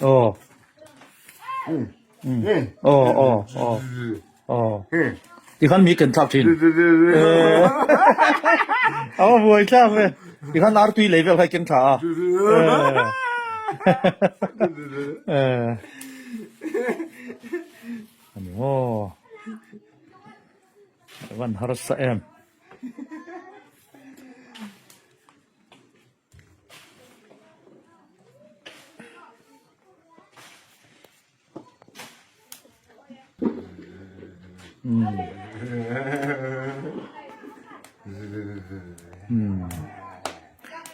Aw. Aw aw aw aw. Tikhan mi ken thlak thin. Aw buai thlak ve. Tikhan ar tui lei vel kha i ken thla a. Ani maw. Van harsa em.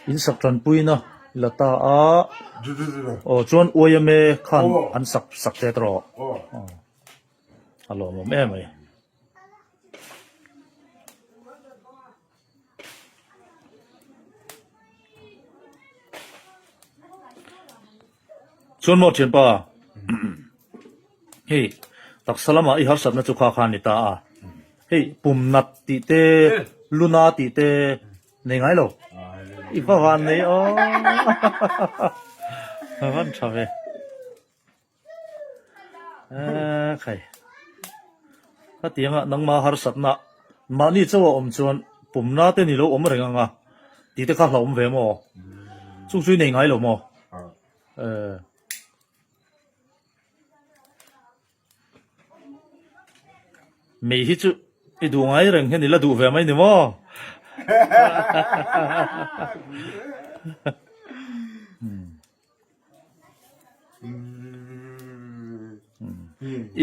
In sak tanpuina la ta a aw chuan uaime khan an sak sak tet rawh a lawmawm em mai. Chuan maw thianpa hei taksa lamah i harsatna chu kha kha a ni ta a, hei pum nat tih te luna tih te nei ngai lo i va van nei aw a van tha ve. Eee khai khatianga nangma harsatna mahni chauh a awm chuan pumna te ni lo awm reng ang a tih te kha hlauhawm ve maw chung chu i nei ngai lo maw eee mei hi chu i duh ngai reng hian i la duh ve mai ni maw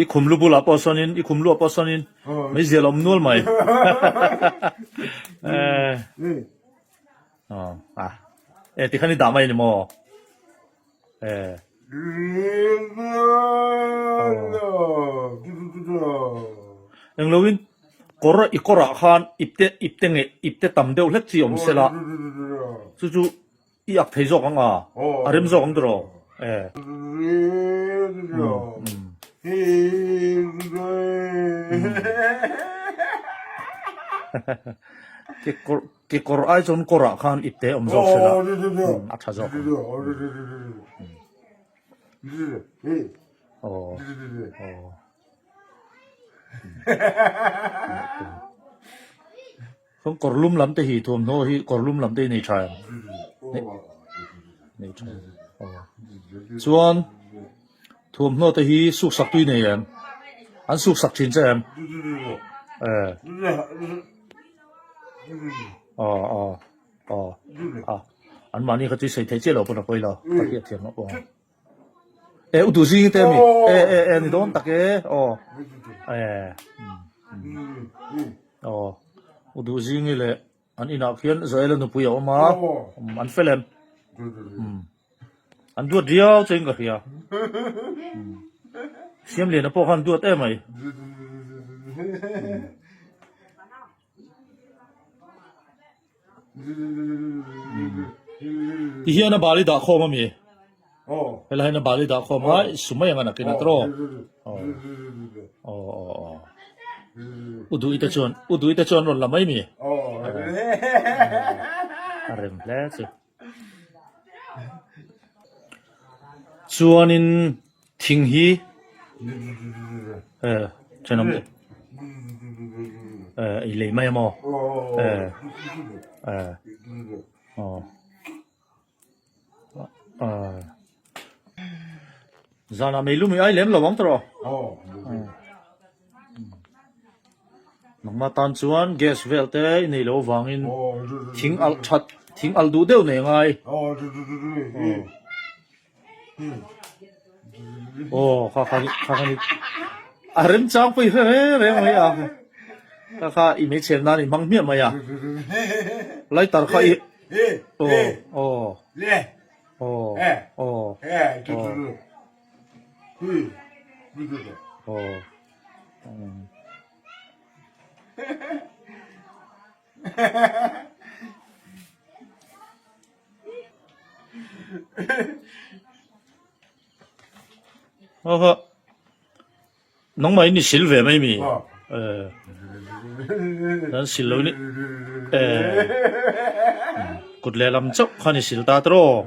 I khum lu bulah pawh sawnin i khum luah pawh sawnin meizial a awm nual mai. E tikhan i dah mai a ni maw? E. Engloin kawr i kawrah khan ipte ipte nge ipte tam deuh hlek chi awm sela chu chu I ak thei zawk ang a, a rem zawk ang tiraw? E. Kekawr kekawr ai chuan kawrah khan ipte awm zawk sela a tha zawk ang. Aw aw. Chuan kawr lum lam te hi thuamhnaw hi kawr lum lam te hi nei tha em? Nei tha aw. Chuan thuamhnaw te hi suk sak tui nei em? An suk sak thin che em? E. Aw aw aw a. An mahni kha chu i sawi theih chiah lo pawn a pawi lo, ka hriat thiam loh pawh. E u duh zing te mi? E e e ni dawn tak e aw. E aw u duh zingi leh an inah khian Joel-a nupui a awm a, an fel em? An duat riau che in ka hria. Siamliana pawh khan duat em ai. Ti hian a bali dah khawm ami? Helai hian a bali dah khawm a, su mai ang a nakin a tawh. Aw aw aw. U duh ite chuan u duh ite chuan rawn la mai mi? A rem hle chu. Chuanin thing hi eh thenawm te eh i lei mai a maw eh eh aw ah zanah meilum hi ai lem lo ang tawh Nangmah tan chuan gas vel te i nei lo avangin thing alh that thing alh duh deuh nei ngai. Aw kha kha kha kha ni a remchang pawh i hre reng reng mai a kha kha i hmeichhe nan i hmang hmiah mai a lighter kha i aw aw aw aw aw. Aw. Aw nangmah in i sil ve mai mi? Eh. Nan sil lo ni. Eh. Kut lehlam chauh khan i sil ta tawh.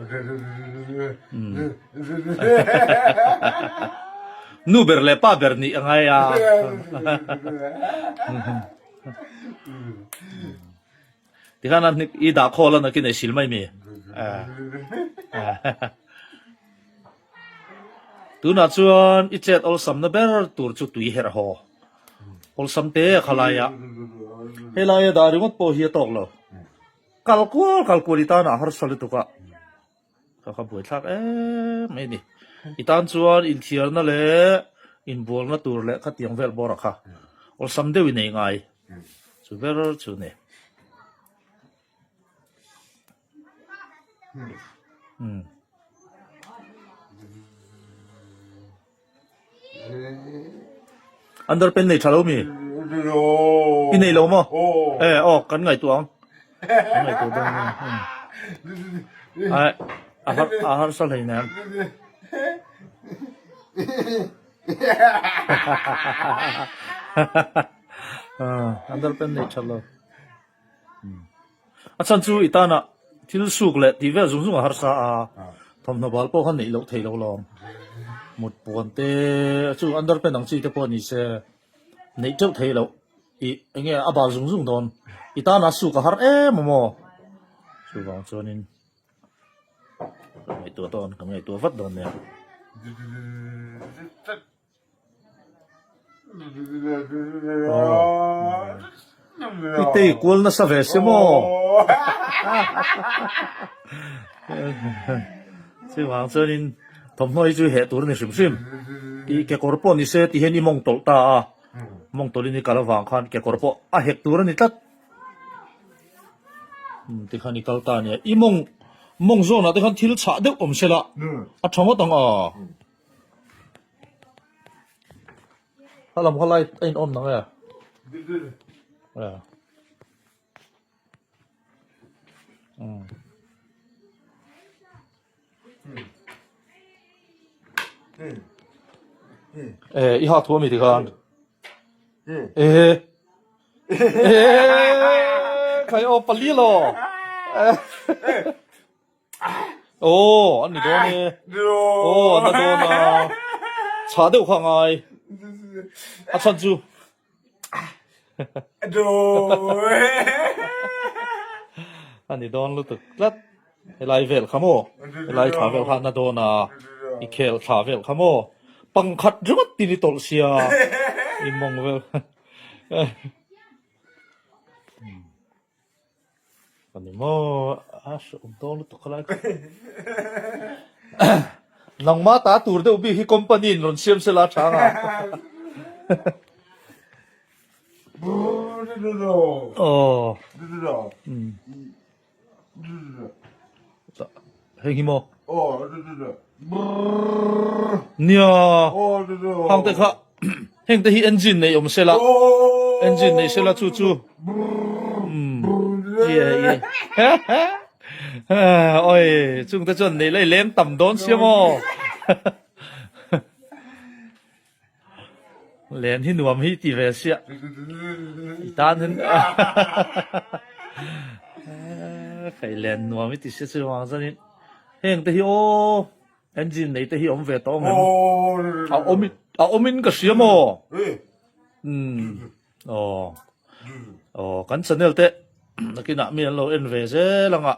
Nu ber leh pa ber nih a ngai a. Tikhan a hnik i dah khawl a nakin ei sil mai mi. Tunah chuan i chet awlsamna ber tur chu tui herh haw. Awlsam te a khalai a. Helai a dah ringawt pawh hi a tawk lo. Kal kual kal kual i tan ah harsa lutuk a. Ka kha buaithlak em mai a ni. I tan chuan inthiarna leh inbualna tur leh khatiang vel bawr a kha awlsam deuh i nei ngai chu ber chu a ni. Underpant nei tha lo mi? I nei lo maw? E aw kan ngaihtuah ang. Kan ngaihtuah dawn nia. Ai a har a harsa hlei nen. Underpant nei tha lo. A chhan chu i tana thil suk leh tih vel zung zung a harsa a, thawmhnaw bal pawh kha neih loh theih loh lawm. Mut puan te chu underpant ang chi te pawh ni se neih teuh theih loh ih eng nge a bal zung zung dawn. I tana suk a har em a maw? Chuvang chuanin ka ngaihtuah dawn, ka ngaihtuah vat dawn nia. I tei kual nasa ve si maw? Chuvang chuanin thawmhnaw hi chu heh tur a ni hrim hrim. I kekawr pawh ni se ti hian i mawng tawlh ta a, mawng tawlhin i kal avang khan kekawr pawh a hek tur a ni tlat. Tikhan i kal ta a nia. I mawng mawng zawnah te khan thil chhah deuh awm se la a tha ngawt ang a. A lam kha light a in on nang e. E i ha thu ami tikhan. E e khai aw pali lo. Aw an ni dawn e. Aw an la dawn a. Chhah deuh kha ngai. A chhan chu. A ni dawn lutuk tlat. Helai vel kha maw? Helai thla vel kha an la dawn a. I khel thla vel kha maw? Pangkhat ringawt tin i tawlh sia. I mawng vel. Ani maw a hreawm dawn lutuk khalai kha. Nangma ta tur deuh bik hi company in rawn siam sela a tha anga. Aw. Heng hi maw? Nia. Hang te kha heng te hi engine nei awm sela. Engine nei sela chu chu. Ye ye. Oi, chung te chuan nei lai leng tam dawn sia maw. Len hi nuam hi ti ve sia. I tan hin Khai len nuam hi ti sia chu wang zanin. Heng te hi aw engine nei te hi awm ve tawh ngem. A awm a awm in ka hria maw. Um aw aw kan channel te nakinah mi an lo en ve zel anga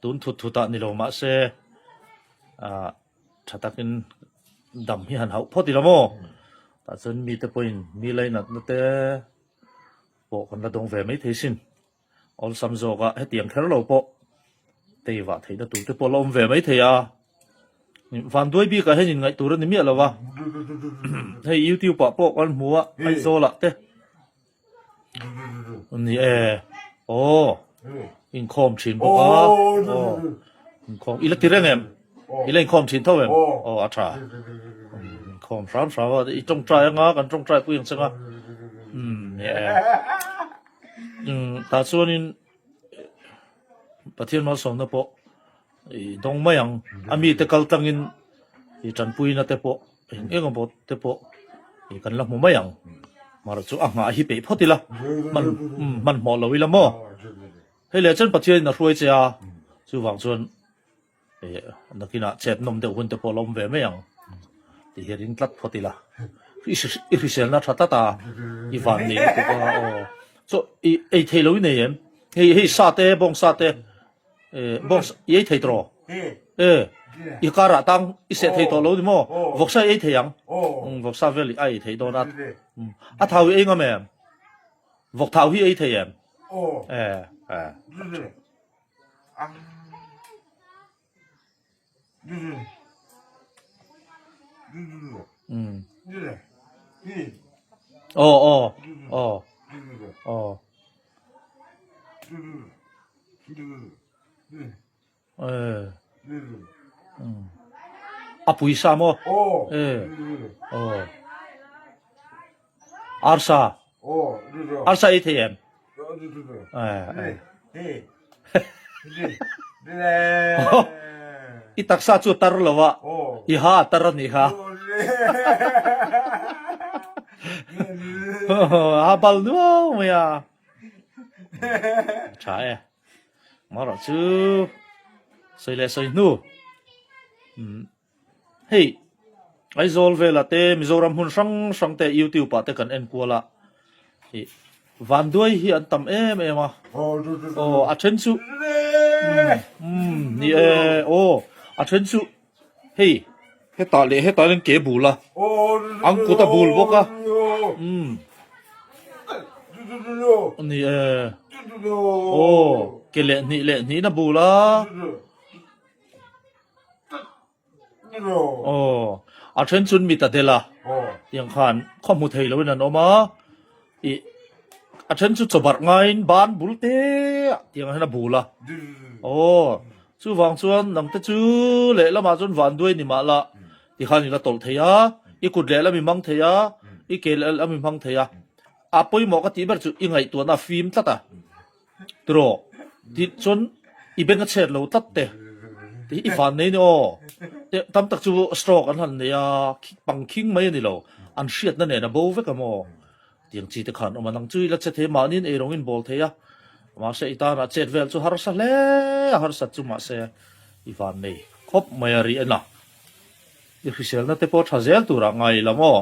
tun thut thut ah ni lo mahse ah tha takin dam hi han hauh phawt ila maw tah chuan mite pawhin mi lainatna te pawh kan la dawng ve mai thei sin awlsam zawk a hetiang kher lo pawh tei vah theihna tur te pawh la awm ve mai thei a vanduai bikah hian inngaih tur a ni miah lo va hei youtube ah pawh kan hmu a Aizawl ah te Ni e, aw, inkhawm thin bawk a, aw, inkhawm, i la ti reng em? I la inkhawm thin tho em? Aw, a tha, inkhawm hram hram a, i tawngtai anga, kan tawngtai pui ang cheng a, umm, ni e, umm, tah chuanin Pathian malsawmna pawh i dawng mai ang, a mite kal tlangin i tanpuina te pawh eng eng emaw te pawh i kan la hmu mai ang, mara chu a nghah hi peih phawt ila, hman hmanhmawh lo ila maw? Hei leh chuan Pathianin a hruai che a, chuvang chuan nakinah chet nawm deuh hun te pawh la awm ve mai ang tih hi ring tlat phawt ila, i hriselna tha tlat a, i van nei lutuk a aw, chaw i ei thei lo i nei em? Hei hei sa te bawng sa te. Eh, box i ei thei tawh eh i karah tang i seh thei tawh lo ni maw vawksa i ei thei ang vawksa vel i a ei thei dawn a a thau i ei ngam em vawk thau hi ei thei em eh eh Aw aw aw aw Eh A pui sa maw Eh aw Arsa Arsa ei thei em I taksa chu tar lo a, i ha a tar a nih kha. A bal nuau mai a. Tha e. Marawh chu sawi leh sawi hnu. Hei, Aizawl vela te, Mizoram hmun hrang hrang te YouTube ah te kan en kual a, ih vanduai hi an tam em em a, aw a then chu umm ni e, aw a then chu hei hetah leh hetah hian ke bul a, an kut a bul bawk a, umm ni e, aw ke leh hnih leh hnihin a bul a. Aw, a then chun mit a del a, tiang khan khaw hmu thei loin an awm a, ih a then chu chawbarh ngaiin ban bul te ah tiang hian a bul a, aw chuvang chuan nang te chu lehlamah chuan van duai ni mah la tikhan i la tawlh thei a, i kut lehlam i hmang thei a, i ke lehlam i hmang thei a, a pawimawh ka tih ber chu i ngaihtuahna a fim tlat a. Tiraw? Tih chuan i beng a chhet lo tlat te. Ti i van nei ni aw. Te tam tak chu stroke an han nei a, pang khing mai a ni lo. An hriatna nen a bo vek a maw? Tiang chi te khan awm a, nang chu i la che thei mahniin ei rawng in bawl thei a. Mahse i tanah chet vel chu harsa hle a, harsat chu mahse i van nei khawp mai a ri en a. I hriselna te pawh tha zel turah ngai ila maw?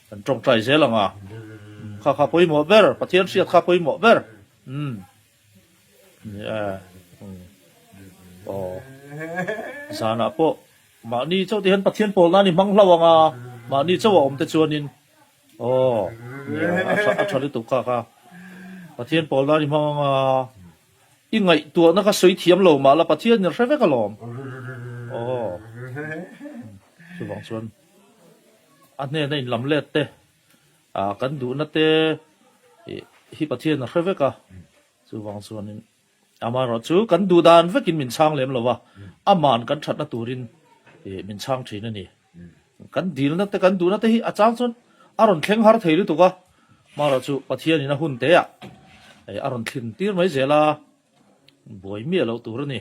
Kan tawngtai zel ang a. Kha kha pawimawh ber, Pathian hriat kha pawimawh ber. Umm. Nia. Umm. Aw. Zanah pawh mahni chauh te hian Pathian pawl nan i hmang hlauh ang a, mahni chauh a awm te chuanin aw nia a tha a tha lutuk kha kha. Pathian pawl nan i hmang ang a. I ngaihtuahna kha sawi thiam lo mah la Pathian in hre vek alawm. Aw. Chuvang chuan a hnena in lam let te ah kan duhna te hi Pathian a hre vek a. Chuvang chuanin amaherawhchu kan duh dan vekin min chhang lem lo va, aman kan thatna turin min chhang thin a ni. Kan dilna te kan duhna te hi a chang chuan a rawn thleng har thei lutuk a, amaherawhchu Pathianin a hun teah a rawn thlin tir mai zel a, buai miah loh tur a ni.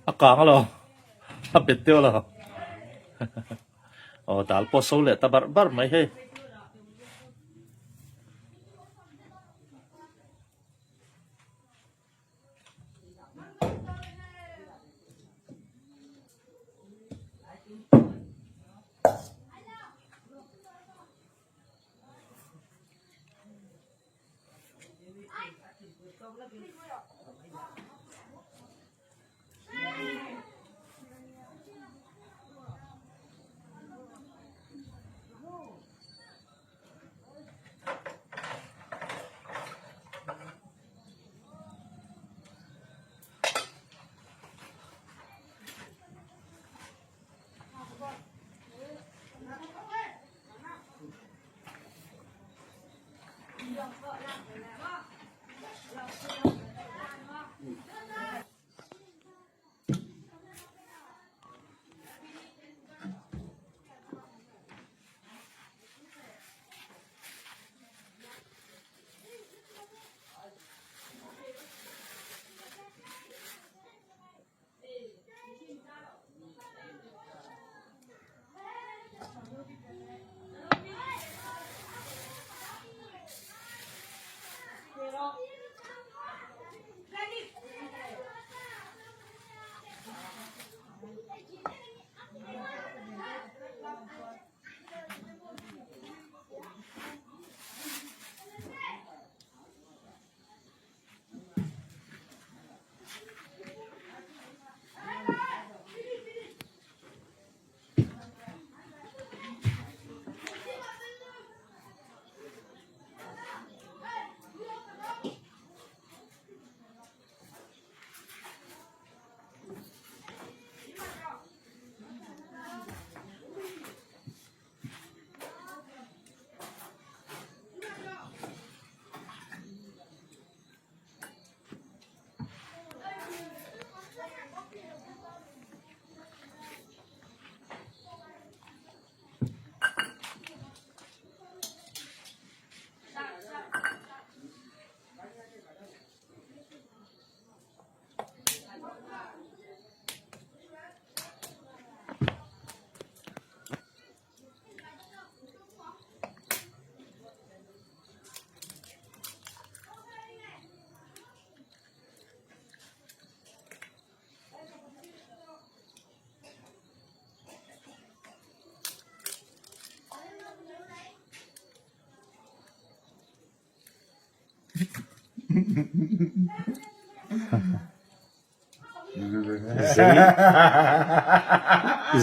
A kang alo a bet deuh alo aw dal pawh so leh ta barh barh mai hei.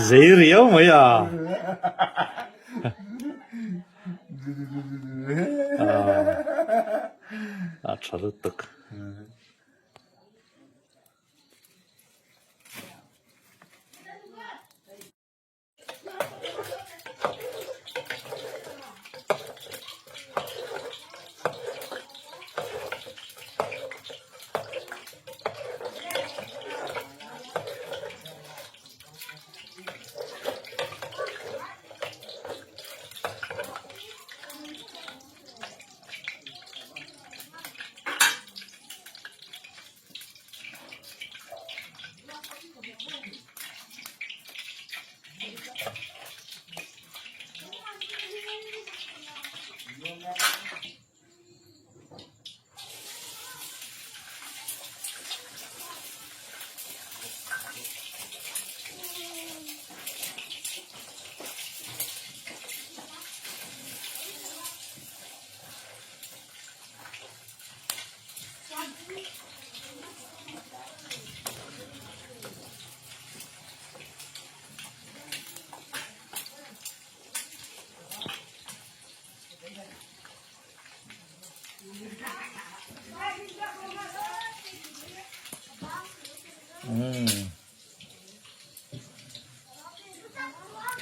Zei riau mai a. A tha lutuk.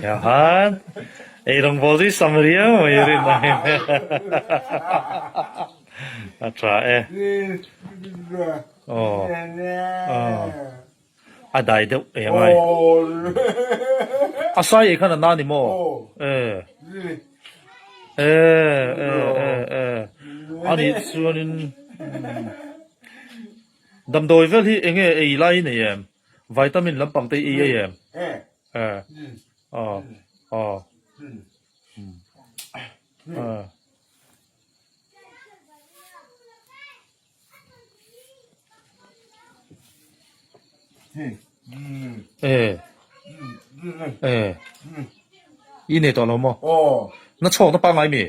Tiang eirawng bawl chu i sam riau mai rin a A tha e. Aw. Aw. A dai deuh em ai. A sai ei khan a na ni maw? E. E e e e. A nih chuanin damdawi vel hi enge ei lai i nei em? Vitamin lampang te i ei em? E. Aw. Aw. E. E e i nei tawh lo maw? Na chhawk na pangngai mi?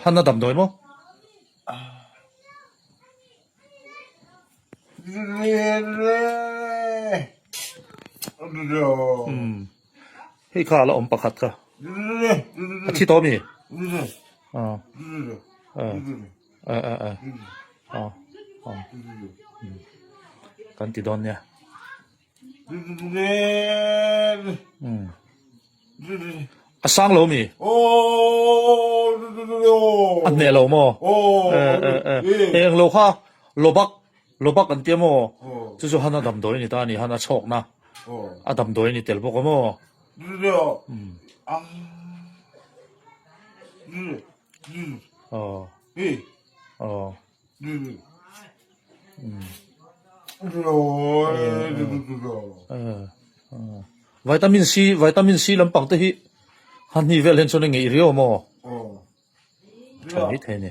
Han na damdawi maw? Hei kha a la awm pakhat kha. A thi tawh mi? Kan ti dawn nia. A sang lo mi? A hneh lo maw? Eng lo kha lobak lobak an tia maw? Chu chu han a damdawi a ni ta a ni, han a chhawkna a damdawi a ni tel bawk a maw? Aw. Aw. Vitamin C vitamin C lampang te hi han hni vel hian chuan a ngeih riau maw? Tha mai thei a ni.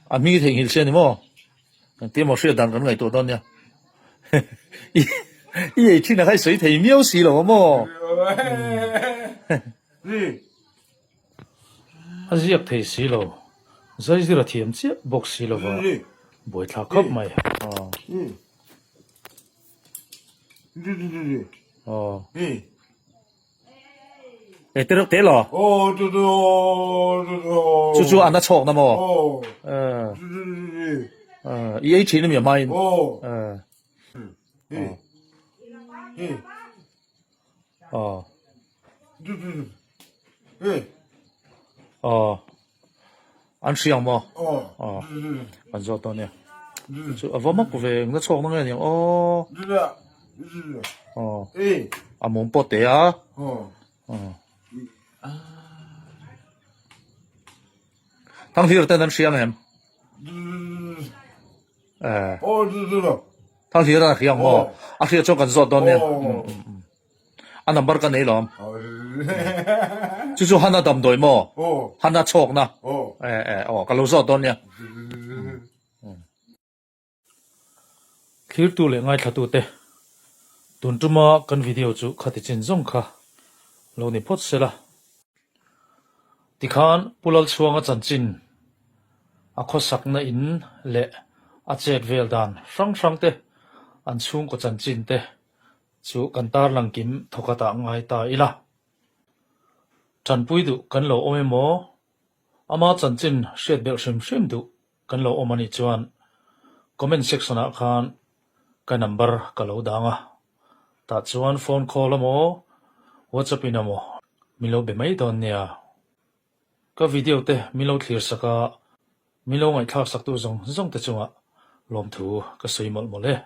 A hming i theihnghilh che a ni maw? Engtin emaw hriat dan kan ngaihtuah dawn nia. I ei thin a kha i sawi thei miau si lo a maw? A ziak thei si lo. Zaizir a thiam chiah bawk si lo va, buaithlak khawp mai. E te reuh te lo. Chu chu an a chhawk na maw? I ei thin a mi a hmain? Aw. Aw. An hria ang maw? Aw. Kan zawt dawn nia. Chu a va mak ve engna chhuak na nge niang aw. Aw. A mum pawh te a. Aw. Thanghlira ten an hria ang em? Eh. Thanghlira a hria ang maw? A hria chuan kan zawt dawn nia. A number ka nei lawm. Chu chu Hana damdawi maw? Hana chhawkna. Eh eh aw ka lo zawt dawn nia. Thlirtu leh ngaithlatute, tun tuma kan video chu khati chin zawng kha lo ni phawt sela. Tikhan Pu Lalchhuanga chanchin a khawsakna in leh a chet vel dan hrang hrang te, an chhungkaw chanchin te Chu kan tarlang kim thawkhat ah ngai ta ila. Tanpui duh kan lo awm emaw, ama chanchin hriat belh hrim hrim duh kan lo awm anih chuan comment section ah khan ka number ka lo dang a, tah chuan phone call emaw whatsapp in emaw min lo be mai dawn nia. Ka video te min lo thlir sak a, min lo ngaihthlak sak tu zawng zawng te chungah lawmthu ka sawi mawlh mawlh e.